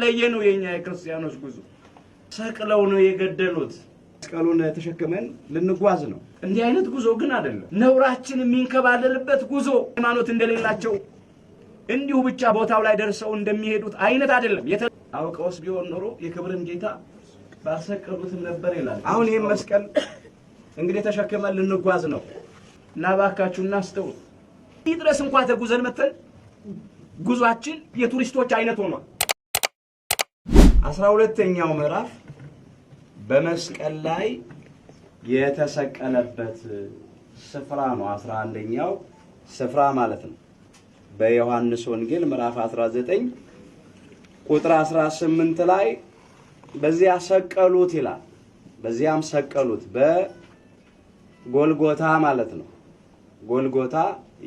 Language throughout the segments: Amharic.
የተለየ ነው የኛ የክርስቲያኖች ጉዞ። ሰቅለው ነው የገደሉት። መስቀሉን ተሸክመን ልንጓዝ ነው። እንዲህ አይነት ጉዞ ግን አይደለም። ነውራችን የሚንከባለልበት ጉዞ፣ ሃይማኖት እንደሌላቸው እንዲሁ ብቻ ቦታው ላይ ደርሰው እንደሚሄዱት አይነት አይደለም። አውቀውስ ቢሆን ኖሮ የክብርን ጌታ ባሰቀሉትም ነበር ይላል። አሁን ይህም መስቀል እንግዲህ ተሸክመን ልንጓዝ ነው እና እባካችሁ እናስተውል። ይህ ድረስ እንኳ ተጉዘን መተን ጉዟችን የቱሪስቶች አይነት ሆኗል። 12ኛው ምዕራፍ በመስቀል ላይ የተሰቀለበት ስፍራ ነው። 11ኛው ስፍራ ማለት ነው። በዮሐንስ ወንጌል ምዕራፍ 19 ቁጥር 18 ላይ በዚያ ሰቀሉት ይላል። በዚያም ሰቀሉት በጎልጎታ ማለት ነው። ጎልጎታ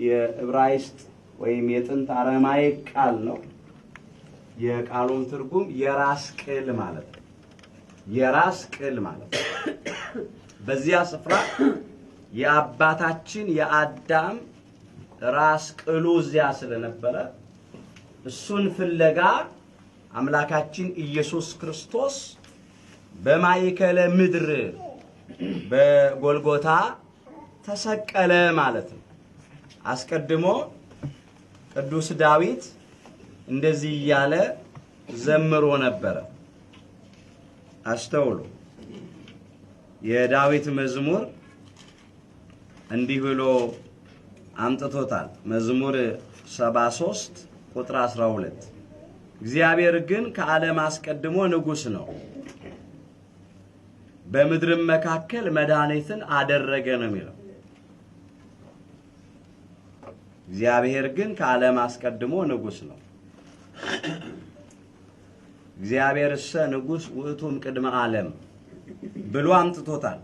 የዕብራይስጥ ወይም የጥንት አረማይክ ቃል ነው። የቃሉም ትርጉም የራስ ቅል ማለት ነው። የራስ ቅል ማለት ነው። በዚያ ስፍራ የአባታችን የአዳም ራስ ቅሉ እዚያ ስለነበረ እሱን ፍለጋ አምላካችን ኢየሱስ ክርስቶስ በማእከለ ምድር በጎልጎታ ተሰቀለ ማለት ነው። አስቀድሞ ቅዱስ ዳዊት እንደዚህ እያለ ዘምሮ ነበረ። አስተውሉ። የዳዊት መዝሙር እንዲህ ብሎ አምጥቶታል። መዝሙር 73 ቁጥር 12 እግዚአብሔር ግን ከዓለም አስቀድሞ ንጉሥ ነው፣ በምድርም መካከል መድኃኒትን አደረገ ነው የሚለው። እግዚአብሔር ግን ከዓለም አስቀድሞ ንጉሥ ነው። እግዚአብሔር እሰ ንጉሥ ውእቱም ቅድመ ዓለም ብሎ አምጥቶታል።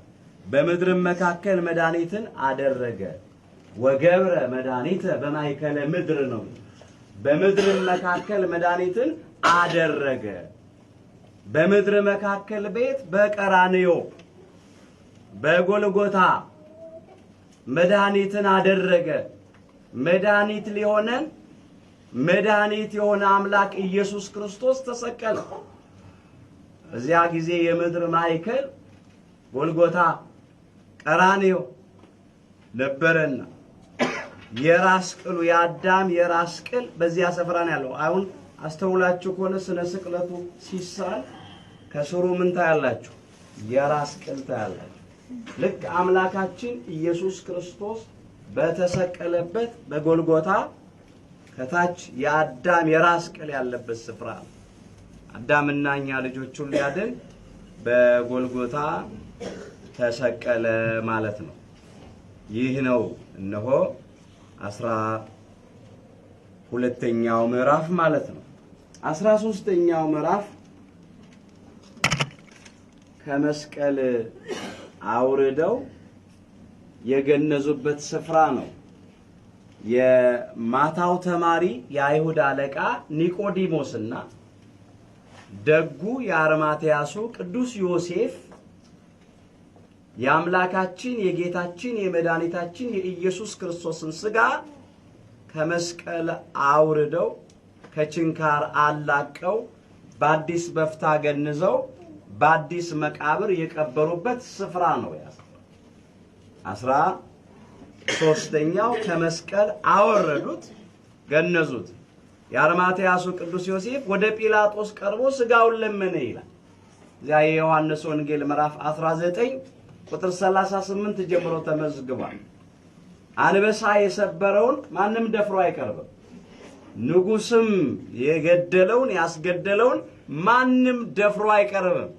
በምድርም መካከል መድኃኒትን አደረገ። ወገብረ መድኃኒተ በማእከለ ምድር ነው። በምድርም መካከል መድኃኒትን አደረገ። በምድር መካከል ቤት በቀራንዮ በጎልጎታ መድኃኒትን አደረገ። መድኃኒት ሊሆነን መድኃኒት የሆነ አምላክ ኢየሱስ ክርስቶስ ተሰቀለ። በዚያ ጊዜ የምድር ማዕከል ጎልጎታ ቀራንዮ ነበረና የራስ ቅሉ የአዳም የራስ ቅል በዚያ ስፍራ ነው ያለው። አሁን አስተውላችሁ ከሆነ ስነ ስቅለቱ ሲሳል ከስሩ ምን ታያላችሁ? የራስ ቅል ታያላችሁ። ልክ አምላካችን ኢየሱስ ክርስቶስ በተሰቀለበት በጎልጎታ ከታች የአዳም የራስ ቅል ያለበት ስፍራ ነው። አዳምና እኛ ልጆቹን ሊያድን በጎልጎታ ተሰቀለ ማለት ነው። ይህ ነው እነሆ 12ኛው ምዕራፍ ማለት ነው። 13ኛው ምዕራፍ ከመስቀል አውርደው የገነዙበት ስፍራ ነው። የማታው ተማሪ የአይሁድ አለቃ ኒቆዲሞስና ደጉ የአርማትያሱ ቅዱስ ዮሴፍ የአምላካችን የጌታችን የመድኃኒታችን የኢየሱስ ክርስቶስን ሥጋ ከመስቀል አውርደው ከችንካር አላቀው በአዲስ በፍታ ገንዘው በአዲስ መቃብር የቀበሩበት ስፍራ ነው። ያ 13ኛው ከመስቀል አወረዱት፣ ገነዙት። የአርማትያሱ ቅዱስ ዮሴፍ ወደ ጲላጦስ ቀርቦ ሥጋውን ለመነ ይላል። እዚያ የዮሐንስ ወንጌል ምዕራፍ 19 ቁጥር 38 ጀምሮ ተመዝግቧል። አንበሳ የሰበረውን ማንም ደፍሮ አይቀርብም። ንጉስም የገደለውን ያስገደለውን ማንም ደፍሮ አይቀርብም።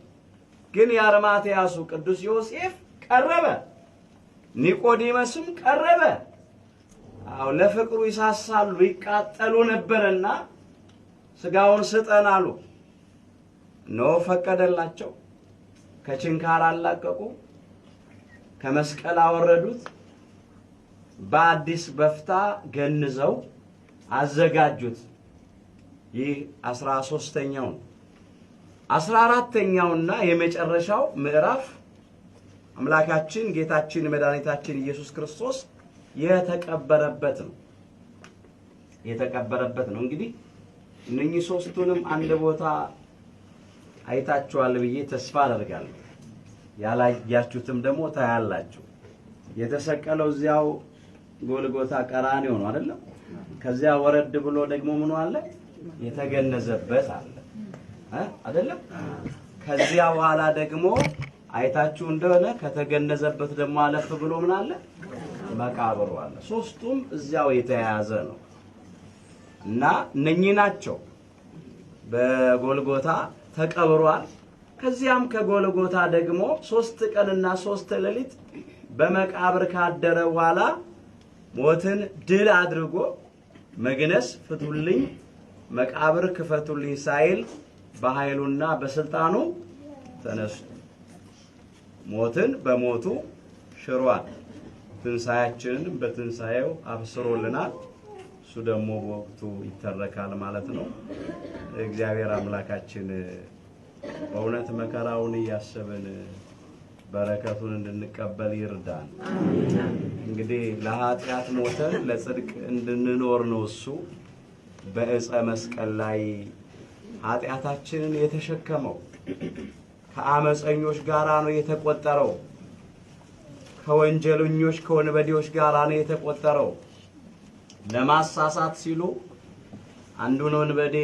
ግን የአርማትያሱ ቅዱስ ዮሴፍ ቀረበ፣ ኒቆዲመስም ቀረበ። አዎ ለፍቅሩ ይሳሳሉ ይቃጠሉ ነበርና ስጋውን ስጠን አሉ። ኖ ፈቀደላቸው። ከችንካር አላቀቁ፣ ከመስቀል አወረዱት። በአዲስ በፍታ ገንዘው አዘጋጁት። ይህ 13ኛው ነው። 14ኛውና የመጨረሻው ምዕራፍ አምላካችን ጌታችን መድኃኒታችን ኢየሱስ ክርስቶስ የተቀበረበት ነው። የተቀበረበት ነው። እንግዲህ እነኚህ ሶስቱንም አንድ ቦታ አይታችኋል ብዬ ተስፋ አደርጋለሁ። ያላያችሁትም ደግሞ ታያላችሁ። የተሰቀለው እዚያው ጎልጎታ ቀራንዮ ነው አይደለም? ከዚያ ወረድ ብሎ ደግሞ ምኑ አለ? የተገነዘበት አለ አይደለም? ከዚያ በኋላ ደግሞ አይታችሁ እንደሆነ ከተገነዘበት ደግሞ አለፍ ብሎ ምን አለ? መቃብሩ አለ። ሶስቱም እዚያው የተያያዘ ነው እና እነኚህ ናቸው። በጎልጎታ ተቀብሯል። ከዚያም ከጎልጎታ ደግሞ 3 ቀንና 3 ሌሊት በመቃብር ካደረ በኋላ ሞትን ድል አድርጎ መግነዝ ፍቱልኝ፣ መቃብር ክፈቱልኝ ሳይል በኃይሉና በስልጣኑ ተነስቶ ሞትን በሞቱ ሽሯል። ትንሳኤያችንን በትንሳኤው አብስሮልናል። እሱ ደግሞ በወቅቱ ይተረካል ማለት ነው። እግዚአብሔር አምላካችን በእውነት መከራውን እያሰብን በረከቱን እንድንቀበል ይርዳን። እንግዲህ ለኃጢአት ሞተን ለጽድቅ እንድንኖር ነው እሱ በዕፀ መስቀል ላይ ኃጢአታችንን የተሸከመው። ከአመፀኞች ጋራ ነው የተቆጠረው። ከወንጀለኞች ከወንበዴዎች ጋራ ነው የተቆጠረው። ለማሳሳት ሲሉ አንዱን ወንበዴ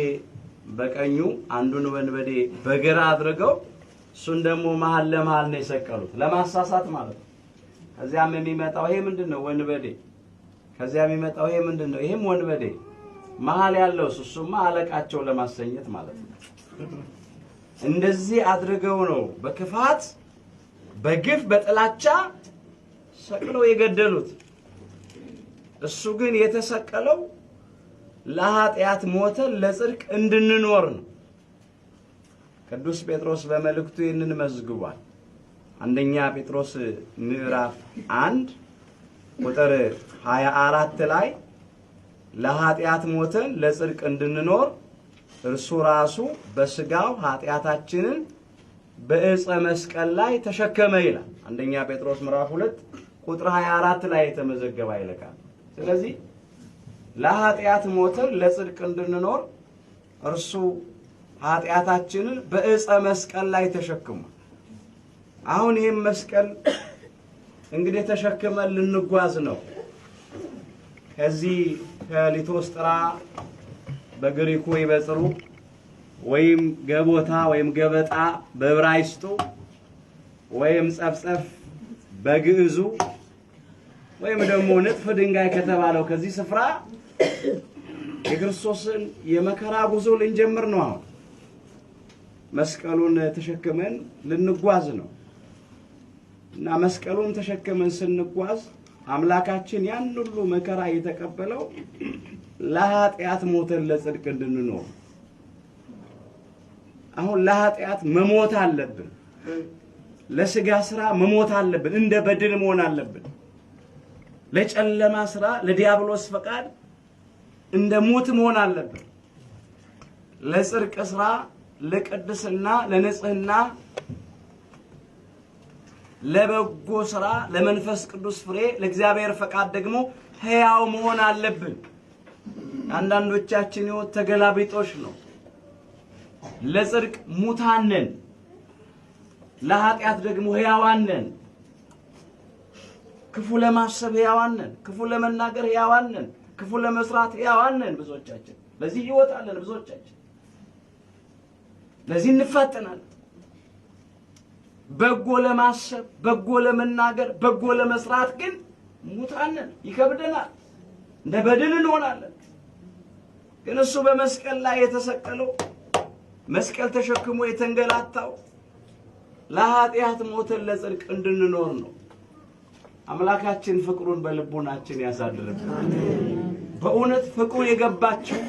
በቀኙ አንዱን ወንበዴ በግራ አድርገው እሱን ደግሞ መሃል ለመሃል ነው የሰቀሉት፣ ለማሳሳት ማለት ነው። ከዚያም የሚመጣው ይሄ ምንድነው? ወንበዴ። ከዚያም የሚመጣው ይሄ ምንድነው? ይሄም ወንበዴ። መሃል ያለው እሱማ አለቃቸው ለማሰኘት ማለት ነው። እንደዚህ አድርገው ነው በክፋት በግፍ በጥላቻ ሰቅለው የገደሉት። እሱ ግን የተሰቀለው ለኃጢአት ሞተ ለጽድቅ እንድንኖር ነው። ቅዱስ ጴጥሮስ በመልእክቱ ይህንን መዝግቧል። አንደኛ ጴጥሮስ ምዕራፍ 1 ቁጥር 24 ላይ ለኃጢአት ሞተን ለጽድቅ እንድንኖር እርሱ ራሱ በስጋው ኃጢአታችንን በዕፀ መስቀል ላይ ተሸከመ ይላል። አንደኛ ጴጥሮስ ምዕራፍ 2 ቁጥር 24 ላይ የተመዘገበ ይለቃል። ስለዚህ ለኃጢአት ሞተን ለጽድቅ እንድንኖር እርሱ ኃጢአታችንን በዕፀ መስቀል ላይ ተሸክሟል። አሁን ይሄን መስቀል እንግዲህ ተሸክመን ልንጓዝ ነው። ከዚህ ከሊቶስጥራ በግሪኩ ይበጽሩ ወይም ገቦታ ወይም ገበጣ በዕብራይስጡ ወይም ጸፍጸፍ በግዕዙ ወይም ደግሞ ንጥፍ ድንጋይ ከተባለው ከዚህ ስፍራ የክርስቶስን የመከራ ጉዞ ልንጀምር ነው። አሁን መስቀሉን ተሸክመን ልንጓዝ ነው እና መስቀሉን ተሸክመን ስንጓዝ አምላካችን ያን ሁሉ መከራ የተቀበለው ለኃጢአት ሞተን ለጽድቅ እንድንኖር። አሁን ለኃጢአት መሞት አለብን። ለስጋ ስራ መሞት አለብን። እንደ በድን መሆን አለብን። ለጨለማ ስራ ለዲያብሎስ ፈቃድ እንደ ሞት መሆን አለብን። ለጽድቅ ስራ ለቅድስና ለንጽህና ለበጎ ስራ ለመንፈስ ቅዱስ ፍሬ ለእግዚአብሔር ፈቃድ ደግሞ ሕያው መሆን አለብን። አንዳንዶቻችን ሕይወት ተገላቢጦሽ ነው። ለጽድቅ ሙታን ነን፣ ለኃጢአት ደግሞ ሕያዋን ነን። ክፉ ለማሰብ ሕያዋን ነን፣ ክፉ ለመናገር ሕያዋን ነን፣ ክፉ ለመስራት ሕያዋን ነን። ብዙዎቻችን ለዚህ ሕይወት አለን። ብዙዎቻችን ለዚህ እንፋጠናለን። በጎ ለማሰብ በጎ ለመናገር በጎ ለመስራት ግን ሙታን ነን፣ ይከብደናል፣ እንደ በድን እንሆናለን። ግን እሱ በመስቀል ላይ የተሰቀለው መስቀል ተሸክሞ የተንገላታው ለኃጢአት ሞተን ለጽድቅ እንድንኖር ነው። አምላካችን ፍቅሩን በልቡናችን ያሳድርብን። በእውነት ፍቅሩ የገባቸው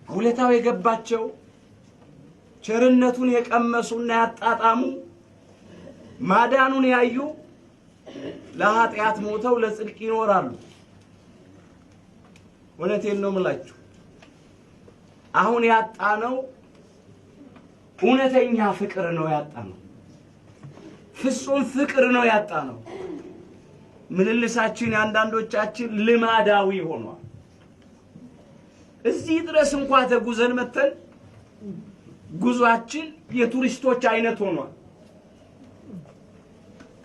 ውለታው የገባቸው ቸርነቱን የቀመሱና ያጣጣሙ ማዳኑን ያዩ ለኃጢአት ሞተው ለጽድቅ ይኖራሉ። እውነቴን ነው የምላችሁ። አሁን ያጣነው እውነተኛ ፍቅር ነው ያጣነው። ፍጹም ፍቅር ነው ያጣነው። ምልልሳችን ያንዳንዶቻችን ልማዳዊ ሆኗል። እዚህ ድረስ እንኳን ተጉዘን መተን ጉዟችን የቱሪስቶች አይነት ሆኗል።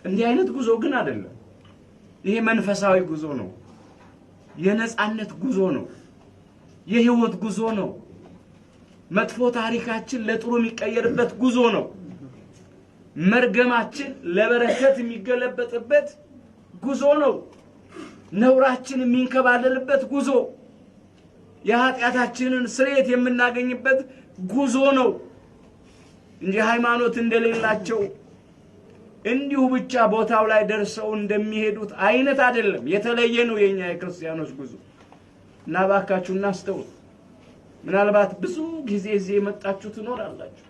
እንዲህ አይነት ጉዞ ግን አይደለም። ይሄ መንፈሳዊ ጉዞ ነው። የነጻነት ጉዞ ነው። የህይወት ጉዞ ነው። መጥፎ ታሪካችን ለጥሩ የሚቀየርበት ጉዞ ነው። መርገማችን ለበረከት የሚገለበጥበት ጉዞ ነው። ነውራችን የሚንከባለልበት ጉዞ፣ የኃጢአታችንን ስርየት የምናገኝበት ጉዞ ነው እንጂ ሃይማኖት እንደሌላቸው እንዲሁ ብቻ ቦታው ላይ ደርሰው እንደሚሄዱት አይነት አይደለም። የተለየ ነው የኛ የክርስቲያኖች ጉዞ። እና እባካችሁ እናስተውል። ምናልባት ብዙ ጊዜ እዚህ የመጣችሁ ትኖራላችሁ።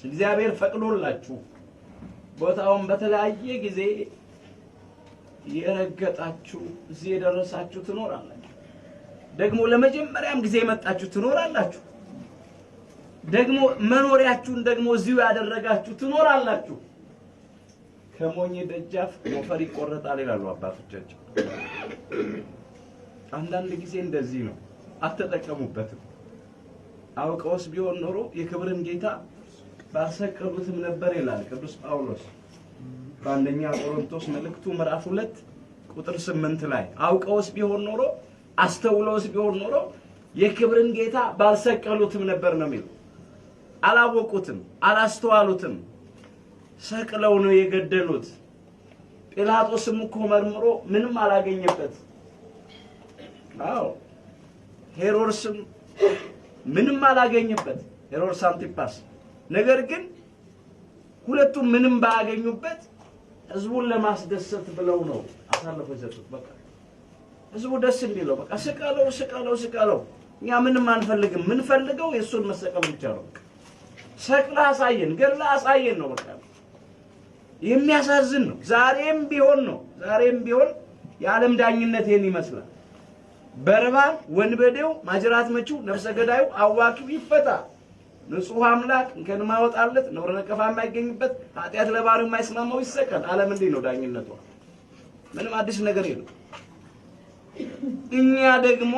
እግዚአብሔር ፈቅዶላችሁ ቦታውን በተለያየ ጊዜ የረገጣችሁ እዚህ የደረሳችሁ ትኖራላችሁ። ደግሞ ለመጀመሪያም ጊዜ የመጣችሁ ትኖራላችሁ። ደግሞ መኖሪያችሁን ደግሞ እዚሁ ያደረጋችሁ ትኖራላችሁ። ከሞኝ ደጃፍ ሞፈር ይቆረጣል ይላሉ አባቶቻችን። አንዳንድ ጊዜ እንደዚህ ነው። አልተጠቀሙበትም። አውቀውስ ቢሆን ኖሮ የክብርን ጌታ ባሰቀሉትም ነበር ይላል ቅዱስ ጳውሎስ በአንደኛ ቆሮንቶስ መልእክቱ ምዕራፍ 2 ቁጥር 8 ላይ። አውቀውስ ቢሆን ኖሮ አስተውለውስ ቢሆን ኖሮ የክብርን ጌታ ባልሰቀሉትም ነበር ነው የሚለው። አላወቁትም፣ አላስተዋሉትም። ሰቅለው ነው የገደሉት። ጲላጦስም እኮ መርምሮ ምንም አላገኘበት። አዎ ሄሮድስም ምንም አላገኘበት፣ ሄሮድስ አንቲፓስ። ነገር ግን ሁለቱም ምንም ባያገኙበት ህዝቡን ለማስደሰት ብለው ነው አሳልፈው የሰጡት። በቃ ህዝቡ ደስ እንዲለው በቃ ስቀለው ስቀለው ስቀለው፣ እኛ ምንም አንፈልግም፣ ምንፈልገው የእሱን መሰቀል ብቻ ነው። በቃ ሰቅለህ አሳየን፣ ገድለህ አሳየን ነው በቃ። የሚያሳዝን ነው። ዛሬም ቢሆን ነው ዛሬም ቢሆን የዓለም ዳኝነት ይሄን ይመስላል። በርባን፣ ወንበዴው፣ ማጅራት መቺው፣ ነፍሰ ገዳዩ፣ አዋኪው ይፈታ። ንጹህ አምላክ እንከን ማወጣለት ነውር ነቀፋ የማይገኝበት ኃጢአት ለባህሪው የማይስማማው ይሰቀል። ዓለም እንዲህ ነው ዳኝነቷ። ምንም አዲስ ነገር የለም። እኛ ደግሞ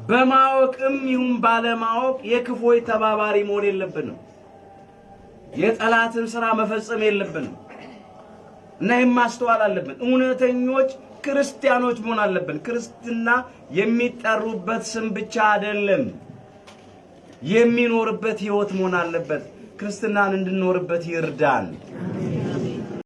በማወቅም ይሁን ባለማወቅ የክፉዎች ተባባሪ መሆን የለብንም። የጠላትን ስራ መፈጸም የለብንም። እና ይህን ማስተዋል አለብን። እውነተኞች ክርስቲያኖች መሆን አለብን። ክርስትና የሚጠሩበት ስም ብቻ አይደለም፣ የሚኖርበት ህይወት መሆን አለበት። ክርስትናን እንድንኖርበት ይርዳን።